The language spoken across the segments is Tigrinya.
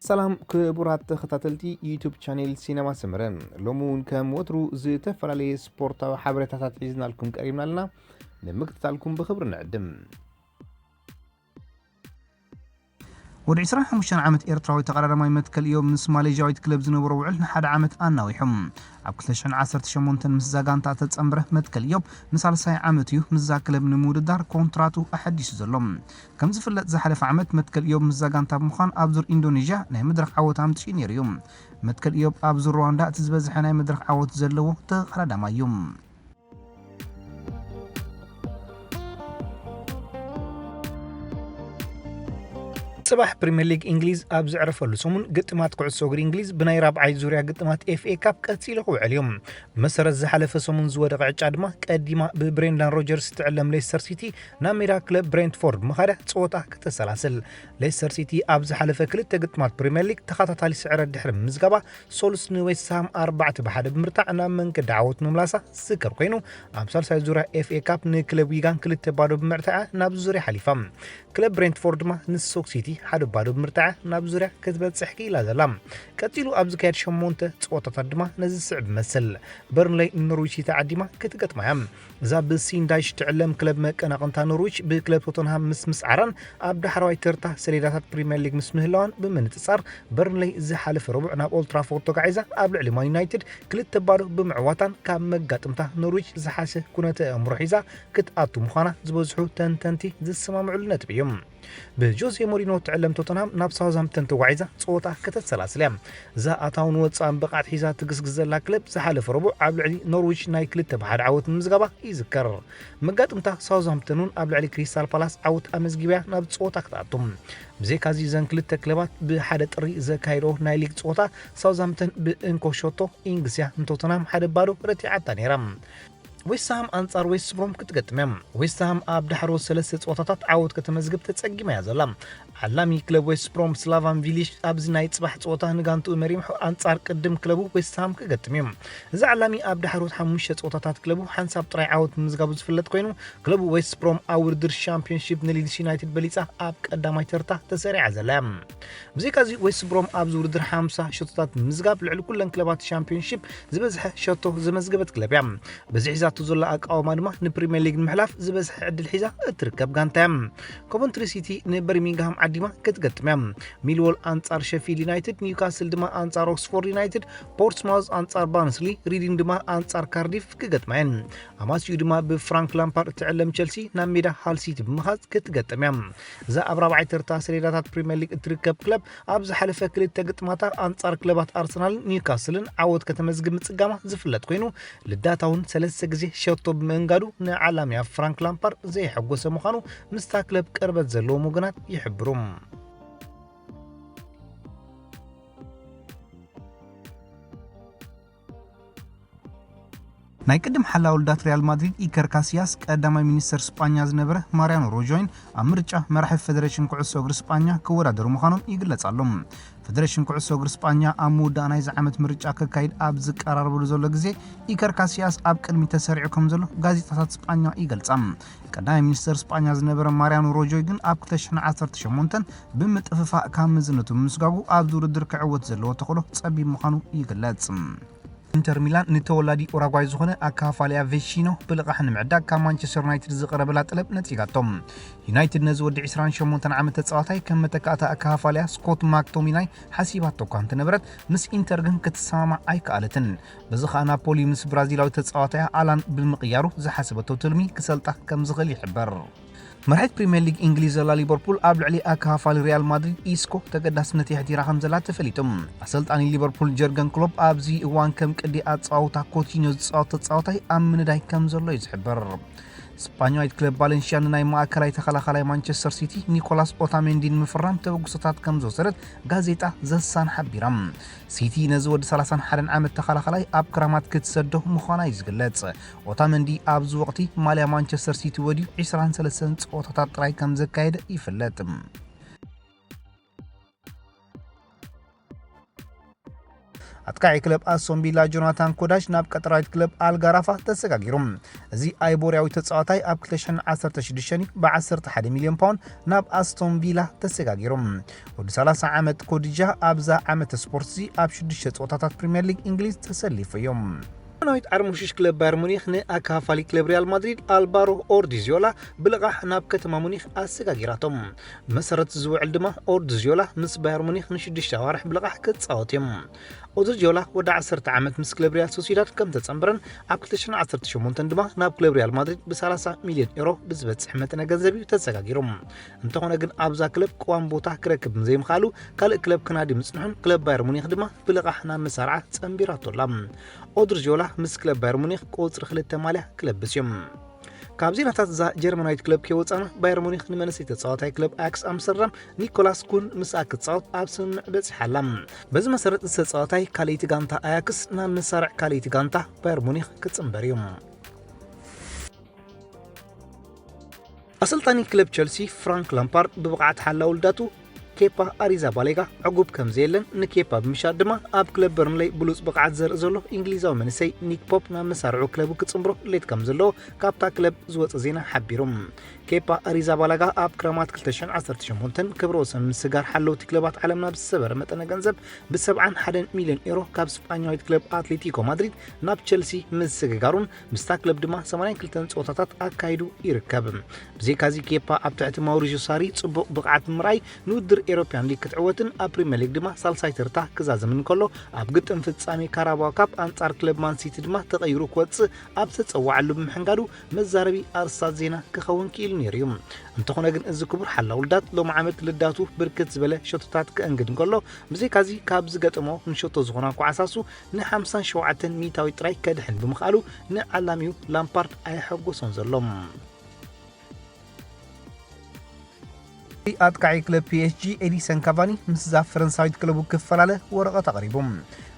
ሰላም ክቡራት ተኸታተልቲ ዩቱብ ቻኔል ሲነማ ሰመረ፣ ሎሚ እውን ከም ወትሩ ዝተፈላለየ ስፖርታዊ ሓበሬታታት ሒዝናልኩም ቀሪብና ኣለና። ንምክትታልኩም ብኽብሪ ንዕድም። ወዲ ዕስራን ሓሙሽተን ዓመት ኤርትራዊ ተቐዳዳማይ መትከል ኢዮብ ምስ ማሌዥያዊት ክለብ ዝነበሮ ውዕል ንሓደ ዓመት ኣናዊሑ። ኣብ ክልተ ሽሕን ዓሰርተ ሸሞንተን ምስዛ ጋንታ እተጸንበረ መትከል ኢዮብ ንሳልሳይ ዓመት እዩ ምስዛ ክለብ ንምውድዳር ኮንትራቱ ኣሐዲሱ ዘሎ። ከም ዝፍለጥ ዝሓለፈ ዓመት መትከል ኢዮብ ምስዛ ጋንታ ብምዃን ኣብ ዙር ኢንዶኔዥያ ናይ መድረኽ ዓወት ኣምጺኡ ነይሩ እዩ። መትከል ኢዮብ ኣብ ዙር ሩዋንዳ እቲ ዝበዝሐ ናይ መድረኽ ዓወት ዘለዎ ተቐዳዳማይ እዩ። ጽባሕ ፕሪምየር ሊግ እንግሊዝ ኣብ ዝዕረፈሉ ሰሙን ግጥማት ኩዕሶ እግሪ እንግሊዝ ብናይ ራብዓይ ዙርያ ግጥማት ኤፍ ኤ ካፕ ቀጺሉ ክውዕል እዩ። መሰረት ዝሓለፈ ሰሙን ዝወደቐ ዕጫ ድማ ቀዲማ ብብሬንዳን ሮጀርስ ትዕለም ሌስተር ሲቲ ናብ ሜዳ ክለብ ብሬንትፎርድ ምኻዳ ጸወታ ከተሰላስል። ሌስተር ሲቲ ኣብ ዝሓለፈ ክልተ ግጥማት ፕሪምየር ሊግ ተኸታታሊ ስዕረት ድሕሪ ምምዝጋባ ሶሉስ ንዌስትሃም ኣርባዕተ ብሓደ ብምርታዕ ናብ መንገዲ ዓወት ምምላሳ ዝዝከር ኮይኑ፣ ኣብ ሳልሳይ ዙርያ ኤፍ ኤ ካፕ ንክለብ ዊጋን ክልተ ባዶ ብምዕታዓ ናብ ዙርያ ሓሊፋ። ክለብ ብሬንትፎርድ ድማ ንስቶክ ሲቲ ሓደ ባዶ ብምርታዓ ናብ ዙርያ ክትበጽሕ ክኢላ ዘላ። ቀጺሉ ኣብ ዝካየድ ሸሞንተ ጸወታታት ድማ ነዚ ዝስዕብ ይመስል። በርንሌይ ንኖርዊች ሲቲ ዓዲማ ክትገጥማ እያ። እዛ ብሲንዳይሽ ትዕለም ክለብ መቀናቕንታ ኖርዊች ብክለብ ቶተንሃም ምስ ምስዓራን ኣብ ዳሕረዋይ ተርታ ሰሌዳታት ፕሪምየር ሊግ ምስ ምህላዋን ብምንጽጻር፣ በርንሌይ ዝሓለፈ ረቡዕ ናብ ኦልትራፎርድ ተጓዒዛ ኣብ ልዕሊ ማን ዩናይትድ ክልተ ባዶ ብምዕዋታን ካብ መጋጥምታ ኖርዊች ዝሓሸ ኩነተ ኣእምሮ ሒዛ ክትኣቱ ምዃና ዝበዝሑ ተንተንቲ ዝሰማምዕሉ ነጥቢ እዩ። ብጆዜ ሞሪኖ ትዕለም ቶተንሃም ናብ ሳውዝሃምፕተን ተጓዒዛ ጸወታ ከተሰላስል እያ። እዛ ኣታውን ወጻእን ብቕዓት ሒዛ ትግስግስ ዘላ ክለብ ዝሓለፈ ረቡዕ ኣብ ልዕሊ ኖርዊች ናይ ክልተ ብሓደ ዓወት ምምዝጋባ ይዝከር። መጋጥምታ ሳውዝሃምፕተን እውን ኣብ ልዕሊ ክሪስታል ፓላስ ዓወት ኣመዝጊባ እያ ናብ ጸወታ ክትኣቱ። ብዘይካዚ እዘን ክልተ ክለባት ብሓደ ጥሪ ዘካየድኦ ናይ ሊግ ጸወታ ሳውዝሃምፕተን ብእንኮ ሸቶ ኢንግስ እያ ንቶተንሃም ሓደ ባዶ ረቲዓታ ነይራ። ዌስትሃም ኣንጻር ዌስት ብሮም ክትገጥም እያ። ዌስትሃም ኣብ ዳሕሮት ሰለስተ ጸወታታት ዓወት ከተመዝግብ ተጸጊማ እያ ዘላ። ዓላሚ ክለብ ዌስት ብሮም ስላቫን ቪሊሽ ኣብዚ ናይ ጽባሕ ጸወታ ንጋንትኡ መሪሑ ኣንጻር ቅድም ክለቡ ዌስትሃም ክገጥም እዩ። እዚ ዓላሚ ኣብ ዳሕሮት ሓሙሽተ ጸወታታት ክለቡ ሓንሳብ ጥራይ ዓወት ምምዝጋቡ ዝፍለጥ ኮይኑ፣ ክለቡ ዌስት ብሮም ኣብ ውድድር ሻምፒዮንሺፕ ንሊድስ ዩናይትድ በሊጻ ኣብ ቀዳማይ ተርታ ተሰሪዓ ዘላ እያ። ብዘይካዚ ዌስት ብሮም ኣብዚ ውድድር ሓምሳ ሸቶታት ብምምዝጋብ ልዕሊ ኩለን ክለባት ሻምፒዮንሺፕ ዝበዝሐ ሸቶ ዘመዝገበት ክለብ እያ። በዚ ሒዛቶ ዘሎ ኣቃውማ ድማ ንፕሪምየር ሊግ ንምሕላፍ ዝበዝሐ ዕድል ሒዛ እትርከብ ጋንታ እያ። ኮቨንትሪ ሲቲ ንበርሚንግሃም ዓዲማ ክትገጥም እያ። ሚልዎል ኣንጻር ሸፊልድ ዩናይትድ፣ ኒውካስል ድማ ኣንጻር ኦክስፎርድ ዩናይትድ፣ ፖርትስማውዝ ኣንጻር ባርንስሊ፣ ሪዲንግ ድማ ኣንጻር ካርዲፍ ክገጥማ እየን። ኣማሲኡ ድማ ብፍራንክ ላምፓርድ እትዕለም ቸልሲ ናብ ሜዳ ሃል ሲቲ ብምኻዝ ክትገጥም እያ። እዛ ኣብ ራብዓይ ተርታ ሰሌዳታት ፕሪምየር ሊግ እትርከብ ክለብ ኣብ ዝሓለፈ ክልተ ግጥማታ ኣንጻር ክለባት ኣርሰናልን ኒውካስልን ዓወት ከተመዝግብ ምጽጋማ ዝፍለጥ ኮይኑ፣ ልዳታ እውን ሰለስተ ግዜ ሸቶ ብምእንጋዱ ንዓላሚያ ፍራንክ ላምፓርድ ዘየሐጎሰ ምዃኑ ምስታ ክለብ ቅርበት ዘለዎም ወገናት ይሕብሩ። ናይ ቅድም ሓላው ልዳት ሪያል ማድሪድ ኢከር ካሲያስ ቀዳማይ ሚኒስተር ስጳኛ ዝነበረ ማርያኖ ሮጆይን ኣብ ምርጫ መራሒ ፈደሬሽን ኩዕሶ እግሪ ስጳኛ ክወዳደሩ ምዃኖም ይግለጽ ኣሎ። ፈደሬሽን ኩዕሶ እግሪ ስጳኛ ኣብ ምውዳእ ናይዚ ዓመት ምርጫ ክካይድ ኣብ ዝቀራረበሉ ዘሎ ግዜ፣ ኢከር ካሲያስ ኣብ ቅድሚት ተሰሪዑ ከም ዘሎ ጋዜጣታት ስጳኛ ይገልጻ። ቀዳማይ ሚኒስተር ስጳኛ ዝነበረ ማርያኖ ሮጆይ ግን ኣብ ክልተ ሽሕን ዓሰርተ ሸሞንተን ብምጥፍፋእ ካብ መዝነቱ ብምስጋጉ ኣብዚ ውድድር ክዕወት ዘለዎ ተኽእሎ ጸቢብ ምዃኑ ይግለጽ። ኢንተር ሚላን ንተወላዲ ኡራጓይ ዝኾነ ኣካፋልያ ቬሺኖ ብልቓሕ ንምዕዳግ ካብ ማንቸስተር ዩናይትድ ዝቐረበላ ጠለብ ነጺጋቶ። ዩናይትድ ነዚ ወዲ ዕስራን ሸሞንተን ዓመት ተጻዋታይ ከም መተካእታ ኣካፋልያ ስኮት ማክቶሚናይ ሓሲባቶ እኳ እንተነበረት፣ ምስ ኢንተር ግን ክትሰማማዕ ኣይከኣለትን። በዚ ኸኣ ናፖሊ ምስ ብራዚላዊ ተጻዋታያ ኣላን ብምቕያሩ ዝሓሰበቶ ትልሚ ክሰልጣ ከም ዝኽእል ይሕበር። መራሒት ፕሪምየር ሊግ እንግሊዝ ዘላ ሊቨርፑል ኣብ ልዕሊ ኣካፋሊ ሪያል ማድሪድ ኢስኮ ተገዳስነት የሕዲራ ከም ዘላ ተፈሊጡ። ኣሰልጣኒ ሊቨርፑል ጀርገን ክሎፕ ኣብዚ እዋን ከም ቅዲ ኣጻውታ ኮቲኞ ዝጻወት ተጻዋታይ ኣብ ምንዳይ ከም ዘሎ እዩ ዝሕበር። ስጳኛዊት ክለብ ባለንሽያ ንናይ ማእከላይ ተኸላኻላይ ማንቸስተር ሲቲ ኒኮላስ ኦታሜንዲ ንምፍራም ተበግሶታት ከም ዝወሰደት ጋዜጣ ዘሳን ሓቢራ። ሲቲ ነዚ ወዲ ሰላሳን ሓደን ዓመት ተኸላኻላይ ኣብ ክራማት ክትሰዶ ምዃና እዩ ዝግለጽ። ኦታመንዲ ኣብዚ ወቕቲ ማልያ ማንቸስተር ሲቲ ወድዩ ዕስራን ሰለስተን ጸወታታት ጥራይ ከም ዘካየደ ይፍለጥ። ኣጥቃዒ ክለብ ኣስቶን ቪላ ጆናታን ኮዳሽ ናብ ቀጠራዊት ክለብ ኣልጋራፋ ተሰጋጊሩ። እዚ ኣይቦርያዊ ተጻዋታይ ኣብ ክልተ ሽሕን ዓሰርተ ሽዱሽተን ብ ዓሰርተ ሓደ ሚልዮን ፓውንድ ናብ ኣስቶን ቪላ ተሰጋጊሩ። ወዲ ሰላሳ ዓመት ኮዲጃ ኣብዛ ዓመተ ስፖርት እዚ ኣብ ሽዱሽተ ጸወታታት ፕሪምየር ሊግ እንግሊዝ ተሰሊፉ እዩ። ጀርመናዊት ዓርሙሽሽ ክለብ ባየር ሙኒክ ንኣካፋፋሊ ክለብ ሪያል ማድሪድ ኣልባሮ ኦርዲዚዮላ ብልቓሕ ናብ ከተማ ሙኒክ ኣሰጋጊራቶም። ብመሰረት እዚ ውዕል ድማ ኦርዲዚዮላ ምስ ባየር ሙኒክ ንሽዱሽተ ኣዋርሕ ብልቓሕ ክጻወት እዮም። ኦድሪዚዮላ ወዲ ዓሰርተ ዓመት ምስ ክለብ ሪያል ሶሲዳድ ከም ተጸንበረን ኣብ ክልተ ሽሕን ዓሰርተ ሸሞንተን ድማ ናብ ክለብ ሪያል ማድሪድ ብ ሰላሳ ሚልዮን ኤሮ ብዝበጽሕ መጠነ ገንዘብ እዩ ተሰጋጊሩ። እንተኾነ ግን ኣብዛ ክለብ ቅዋም ቦታ ክረክብ ዘይምኽኣሉ ካልእ ክለብ ክናዲ ምጽንሑን ክለብ ባየር ሙኒክ ድማ ብልቓሕ ናብ መሳርዓ ጸንቢራቶ ኣላ። ኦድሪዚዮላ ምስ ክለብ ባየር ሙኒክ ቁጽሪ ክልተ ማልያ ክለብስ እዩ። ካብ ዜናታት እዛ ጀርመናዊት ክለብ ከይወጻና፣ ባየር ሙኒክ ንመንእሰይ ተጻዋታይ ክለብ ኣያክስ ኣምስተርዳም ኒኮላስ ኩን ምስኣ ክትጻወት ኣብ ስምምዕ በጺሓ ኣላ። በዚ መሰረት እዚ ተጻዋታይ ካልኣይቲ ጋንታ ኣያክስ ናብ መሳርዕ ካልኣይቲ ጋንታ ባየር ሙኒክ ክጽንበር እዩ። ኣሰልጣኒ ክለብ ቸልሲ ፍራንክ ላምፓርድ ብብቕዓት ሓላው ልዳቱ ኬፓ ኣሪዛባሌጋ ዕጉብ ከም ዘየለን ንኬፓ ብምሻጥ ድማ ኣብ ክለብ በርንለይ ብሉጽ ብቕዓት ዘርኢ ዘሎ እንግሊዛዊ መንእሰይ ኒክ ፖፕ ናብ መሳርዑ ክለቡ ክጽንብሮ ድሌት ከም ዘለዎ ካብታ ክለብ ዝወጸ ዜና ሓቢሩ። ኬፓ ኣሪዛባላጋ ኣብ ክረማት ክልተ ሽሕን ዓሰርተ ሸሞንተን ክብረ ወሰን ምስጋር ሓለውቲ ክለባት ዓለምና ብዝሰበረ መጠነ ገንዘብ ብ ሰብዓን ሓደን ሚልዮን ኤሮ ካብ ስጳኛዊት ክለብ ኣትሌቲኮ ማድሪድ ናብ ቸልሲ ምስግጋሩን ምስታ ክለብ ድማ ሰማንያን ክልተን ጸወታታት ኣካይዱ ይርከብ። ብዘይካዚ ኬፓ ኣብ ትሕቲ ማውሪዚዮ ሳሪ ጽቡቕ ብቕዓት ብምርኣይ ንውድድር ኤሮፕያን ሊግ ክትዕወትን ኣብ ፕሪምየር ሊግ ድማ ሳልሳይ ተርታ ክዛዘምን ከሎ ኣብ ግጥም ፍጻሜ ካራባኦ ካፕ ኣንጻር ክለብ ማን ሲቲ ድማ ተቐይሩ ክወጽእ ኣብ ዝተጸዋዓሉ ብምሕንጋዱ መዛረቢ ኣርስታት ዜና ክኸውን ክኢሉ ነይሩ እዩ። እንተኾነ ግን እዚ ክቡር ሓላው ልዳት ሎሚ ዓመት ልዳቱ ብርክት ዝበለ ሸቶታት ከእንግድ እንከሎ ብዘይካዚ ካብ ዝገጠሞ ንሸቶ ዝኾና ኳዕሳሱ ን ሓምሳን ሸውዓተን ሚእታዊት ጥራይ ከድሕን ብምኽኣሉ ንዓላሚኡ ላምፓርድ ኣየሐጎሶን ዘሎ። ኣጥቃዒ ክለብ ፒ ኤስ ጂ ኤዲሰን ካቫኒ ምስዛ ፈረንሳዊት ክለቡ ክፈላለ ወረቐት ኣቕሪቡ።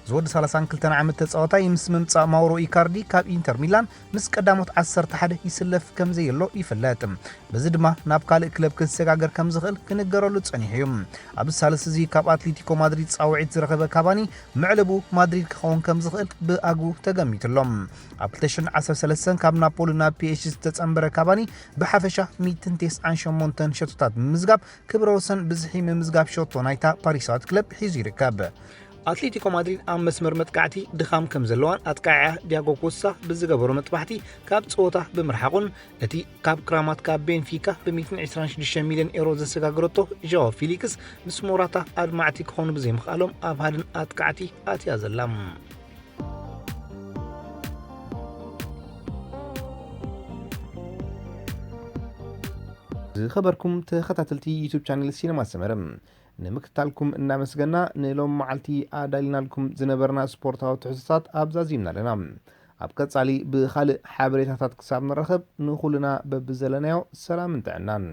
ዝወዲ ሰላሳን ክልተን ዓመት ተጻዋታይ ምስ ምምጻእ ማውሮ ኢካርዲ ካብ ኢንተር ሚላን ምስ ቀዳሞት ዓሰርተ ሓደ ይስለፍ ከም ዘየሎ ይፍለጥ። በዚ ድማ ናብ ካልእ ክለብ ክሰጋገር ከም ዝኽእል ክንገረሉ ጸኒሑ እዩ። ኣብዚ ሳልስ እዚ ካብ ኣትሌቲኮ ማድሪድ ጻውዒት ዝረኸበ ካቫኒ መዕለቡ ማድሪድ ክኸውን ከም ዝኽእል ብኣግኡ ተገሚቱ ኣሎ። ኣብ ክልተ ሽሕን ዓሰርተ ሰለስተን ካብ ናፖሊ ናብ ፒ ኤስ ጂ ዝተጸንበረ ካቫኒ ብሓፈሻ ሚእትን ተስዓን ሸሞንተን ሸቶታት ብምምዝጋብ ክብረ ወሰን ብዝሒ ምምዝጋብ ሸቶ ናይታ ፓሪሳዊት ክለብ ሒዙ ይርከብ። ኣትሌቲኮ ማድሪድ ኣብ መስመር መጥቃዕቲ ድኻም ከም ዘለዋን ኣጥቃዒያ ዲያጎ ኮስታ ብዝገበሮ መጥባሕቲ ካብ ጸወታ ብምርሓቑን እቲ ካብ ክራማት ካብ ቤንፊካ ብ ሚእትን ዕስራን ሽዱሽተ ሚልዮን ኤሮ ዘሰጋገረቶ ዣኦ ፊሊክስ ምስ ሞራታ ኣድማዕቲ ክኾኑ ብዘይምኽኣሎም ኣብ ሃድን ኣጥቃዕቲ ኣትያ ዘላ። ዝኸበርኩም ተኸታተልቲ ዩቱብ ቻነል ሲነማ ሰመረ፣ ንምክትታልኩም እናመስገና፣ ንሎም መዓልቲ ኣዳሊናልኩም ዝነበርና ስፖርታዊ ትሕዝቶታት ኣብዛዚምና ኣለና። ኣብ ቀጻሊ ብኻልእ ሓበሬታታት ክሳብ ንራኸብ፣ ንኹልና በብዘለናዮ ሰላምን ጥዕናን።